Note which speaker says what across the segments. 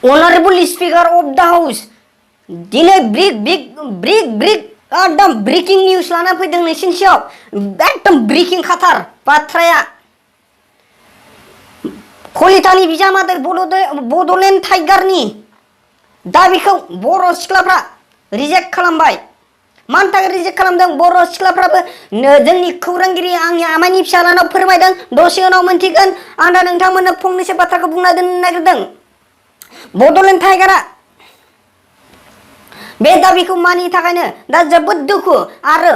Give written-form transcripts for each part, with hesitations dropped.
Speaker 1: Honorable Speaker of the House, दिनै brick एकदम breaking news लाना फैदों नोंसिनि सायाव एकदम ब्रेकिं खाथार बाथ्राया कलितानि बिजामादै बडलेण्ड टाइगारनि दाबिखौ बर' सिख्लाफ्रा रिजेक्ट खालामबाय। मानि थाखाय रिजेक्ट खालामदों? बर' सिख्लाफ्राबो जोंनि खौरांगिरि आंनि आमाइनि फिसालानाव फोरमायदों। दसे उनाव मोनथिगोन। आं दा नोंथांमोननो फंनैसो बाथ्राखौ बुंना दोननो नागिरदों। बडलेण्ड टाइगारा बे दाबिखौ मानि थाखायनो दा जोबोद दुखु आरो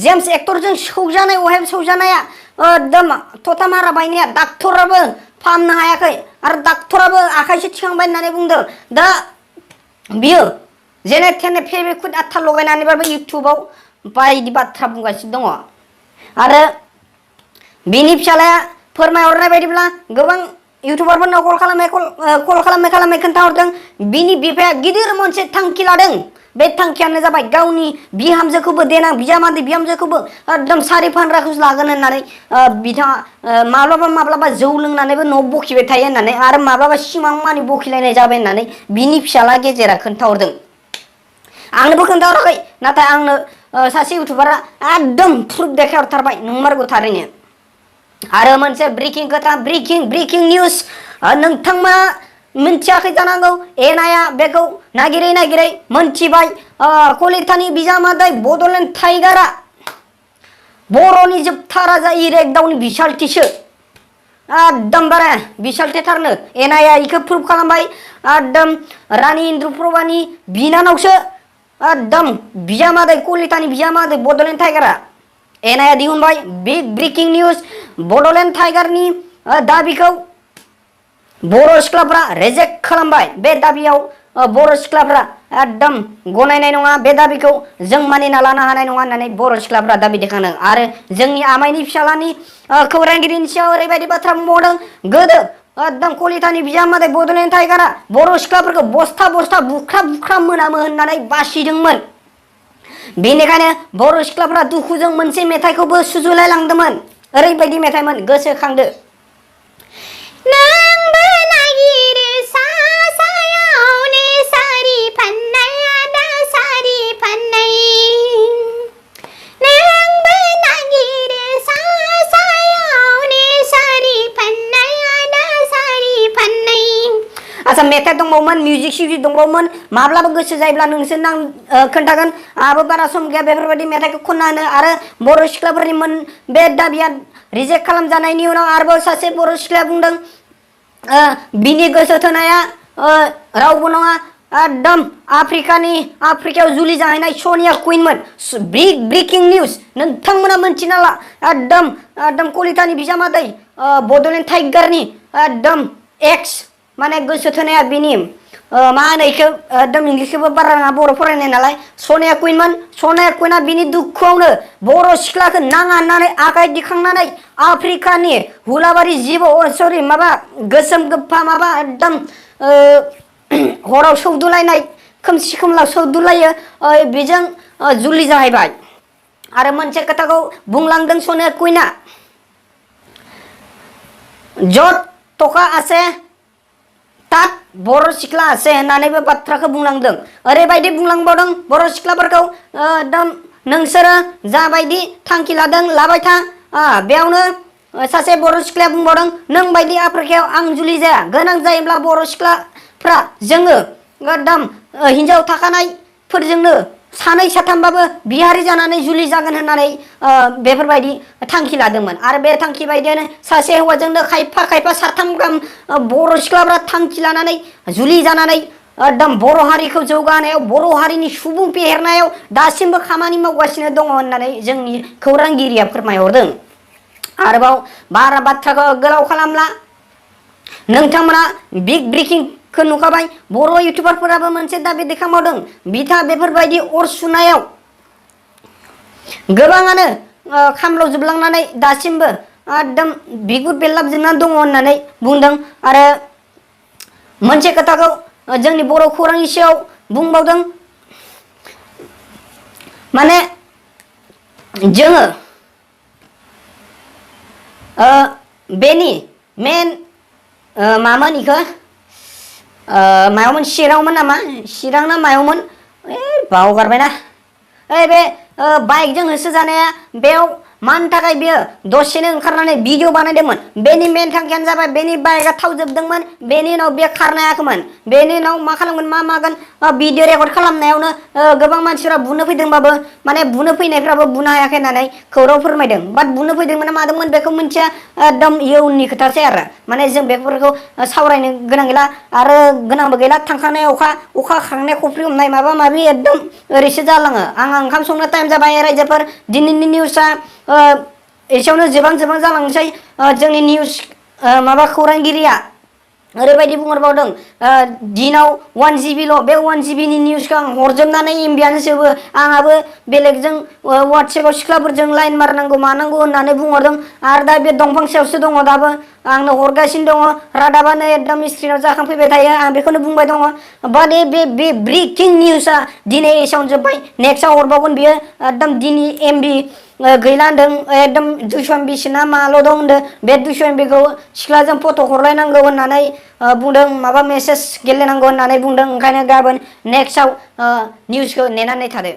Speaker 1: जेम्स एक्टरजों सौजानाय अहेब सौजानाया एकदम थथामारा बायनाया डाक्टराबो फाहामनो हायाखै आरो डाक्टराबो आखाइसो थिखांबाय होननानै बुंदों। दा बियो जेने थेने फेबिकुइक आथा लगायनानैबाबो इउटुबाव बायदि बाथ्रा बुंगासिनो दङ आरो बिनि फिसालाया फोरमायहरनाय बायदिब्ला गोबां इउटुबारफोरनाव कल खालामै खोन्थाहरदों बिनि बिफाया गिदिर मोनसे थांखि लादों। बे थांखियानो जाबाय गावनि बिहामजोखौबो देनां बिजामादै बिहामजोखौबो एकदम सारि फानग्राखौसो लागोन होननानै बिथाङा माब्लाबा जौ लोंनानैबो न'आव बखिबाय थायो होननानै आरो माब्लाबा सिमां मानि बखिलायनाय जाबाय होननानै बिनि फिसाला गेजेरा खोन्थाहरदों। आंनोबो खोन्थाहराखै नाथाय आंनो सासे इउटुबारा एकदम प्रुफ देखायहरथारबाय नंमारगौ थारैनो। आरो मोनसे ब्रेकिं खोथा ब्रेकिं निउस नोंथांमोना मिथियाखै जानांगौ। NIA बेखौ नागिरै मोनथिबाय कलितानि बिजामादै बडलेण्ड टाइगारा बर'नि जोबथा राजा इरेगदावनि बिसालथिसो एकदमबारे बिसालथेथारनो NIA इखौ प्रुफ खालामबाय। एकदम रानि इन्द्रुप्रभानि बिनानावसो एकदम बिजामादै कलितानि बिजामादै बडलेण्ड टाइगारा NIA दिहुनबाय ब्रेकिं निउस बडलेण्ड टाइगारनि दाबिखौ बर' सिख्लाफ्रा रिजेक्ट खालामबाय। बे दाबियाव बर' सिख्लाफ्रा एकदम गनायनाय नङा। बे दाबिखौ जों मानिना लानो हानाय नङा होननानै बर' सिख्लाफ्रा दाबि देखांदों। आरो जोंनि आमाइनि फिसालानि खौरांगिरिनि सायाव ओरैबायदि बाथ्रा बुंबावदों। गोदो एकदम कलितानि बिजामादै बडलेण्ड टाइगारा बर' सिख्लाफोरखौ बस्था बुख्राब मोनामो होननानै बासिदोंमोन। बेनिखायनो बर' सिख्लाफ्रा दुखुजों मोनसे मेथाइखौबो सुजुलाय लांदोंमोन। ओरैबायदि मेथाइमोन गोसोखांदो।
Speaker 2: नोंबो नागिरो सायाव ने सारि फाननाय आदा सारि फाननाय नोंबो नागिरो सायाव ने सारि फाननाय आदा सारि फाननाय।
Speaker 1: आसा मेथाइ दंबावोमोन मिउजिक सिउजिक दंबावोमोन माब्लाबा गोसो जायोब्ला नोंसोर खोन्थागोन। आंहाबो बारा सम गैया बेफोरबायदि मेथाइखौ खनना होनो। आरो बर' सिख्लाफोरनि बे दाबिया रिजेक्ट खालामजानायनि उनाव आरोबाव सासे बर' सिख्लाया बुंदों बिनि गोसो थोनाया रावबो नङा एकदम आफ्रिकायाव जुलि जाहैनाय सनिया कुइनमोन। ब्रेकिं निउस नोंथांमोना मोनथिना ला एकदम कलितानि बिजामादै बडलेण्ड टाइगारनि एकदम एक्स माने गोसो थोनाया बिनि मा होनो इखौ एकदम इंलिसखौबो बारा रोङा बर' फरायनाय नालाय सनिया कुइनमोन। सनिया कुइना बिनि दुखुआवनो बर' सिख्लाखौ नाङा होननानै आखाइ दिखांनानै आफ्रिकानि हुलाबारि सरि माबा गोसोम गोफा माबा एकदम हराव सौदुलायनाय खोमसि खोमलाव सौदुलायो बेजों जुलि जाहैबाय। आरो मोनसे खोथाखौ बुंलांदों सनिया कुइना जत टका आसे तात बर' सिख्ला आसे होननानैबो बाथ्राखौ बुंलांदों। ओरैबायदि बुंलांबावदों बर' सिख्लाफोरखौ एकदम नोंसोरो जाबायदि थांखि लादों लाबाय था। बेयावनो सासे बर' सिख्लाया बुंबावदों नों बायदि आफ्रिकायाव आं जुलि जाया गोनां जायोब्ला बर' सिख्लाफ्रा जोङो एकदम हिनजाव थाखानायफोरजोंनो सानै साथामबाबो बिहारि जानानै जुलि जागोन होननानै बेफोरबायदि थांखि लादोंमोन। आरो बे थांखि बायदियानो सासे हौवाजोंनो खायफा साथाम गाहाम बर' सिख्लाफ्रा थांखि लानानै जुलि जानानै एकदम बर' हारिखौ जौगानायाव बर' हारिनि सुबुं फेहेरनायाव दासिमबो खामानि मावगासिनो दङ होननानै जोंनि खौरांगिरिया फोरमायहरदों। आरोबाव बारा बाथ्राखौ गोलाव खालामला नोंथांमोना ब्रेकिंखौ नुखाबाय। बर' इउटुबारफोराबो मोनसे दाबि देखायबावदों बिथा बेफोरबायदि अर सुनायाव गोबाङानो खामलावजोबलांनानै दासिमबो एकदम बिगुर बेरलाबजोबनानै दङ होननानै बुंदों। आरो मोनसे खोथाखौ जोंनि बर' खौरांनि सायाव बुंबावदों माने जोङो बेनि मेन मामोन इखो मायावमोन चिरांमोन नामा चिरां ना मायावमोन बावगारबायना बे बाइकजों होसो जानाया बेयाव मानि थाखाय बियो दसेनो ओंखारनानै भिडिअ बानायदोंमोन बेनि मेन थांखियानो जाबाय बेनि बाइकआ थाव जोबदोंमोन बेनि उनाव बे खारनो हायाखैमोन बेनि उनाव मा खालामगोन मा मागोन भिडिअ रेकर्ड खालामनायावनो गोबां मानसिफ्रा बुनो फैदोंबाबो माने बुनो फैनायफ्राबो बुनो हायाखै होननानै खौरां फोरमायदों बाट बुनो फैदोंमोन मादोंमोन बेखौ मिथिया एकदम इयुननि खोथासै आरो माने जों बेफोरखौ सावरायनो गोनां गैला आरो गोनांबो गैला थांखांनाय अखा खांनाय खफ्रि हमनाय माबा माबि एकदम ओरैसो जालाङो आंहा ओंखाम संनो टाइम जाबाय रायजोफोर दिनैनि निउसआ एसेयावनो जोबां जालांनोसै जोंनि निउस माबा खौरांगिरिया ओरैबायदि बुंहरबावदों दिनाव 1 GB बे 1 GB नि निउसखौ आं हरजोबनानै एमबियानो जोबो आंहाबो बेलेगजों वाट्सएपआव सिख्लाफोरजों लाइन मारनांगौ मानांगौ होननानै बुंहरदों आरो दा बे दंफां सायावसो दङ दाबो आंनो हरगासिनो दङ रादाबानो एकदम स्क्रिनाव जाखांफैबाय थायो आं बेखौनो बुंबाय दङ बाट बे ब्रेकिं निउसआ दिनै एसेयावनो जोब्बाय नेक्स्टआव हरबावगोन बियो एकदम दिनै एमबि गैला होनदों एकदम 200 MB ना माल' दं होनदों बे 200 MB खौ सिख्लाजों फट' हरलायनांगौ होननानै बुंदों माबा मेसेज गेलेनांगौ होननानै बुंदों ओंखायनो गाबोन नेक्स्टआव निउसखौ नेनानै थादो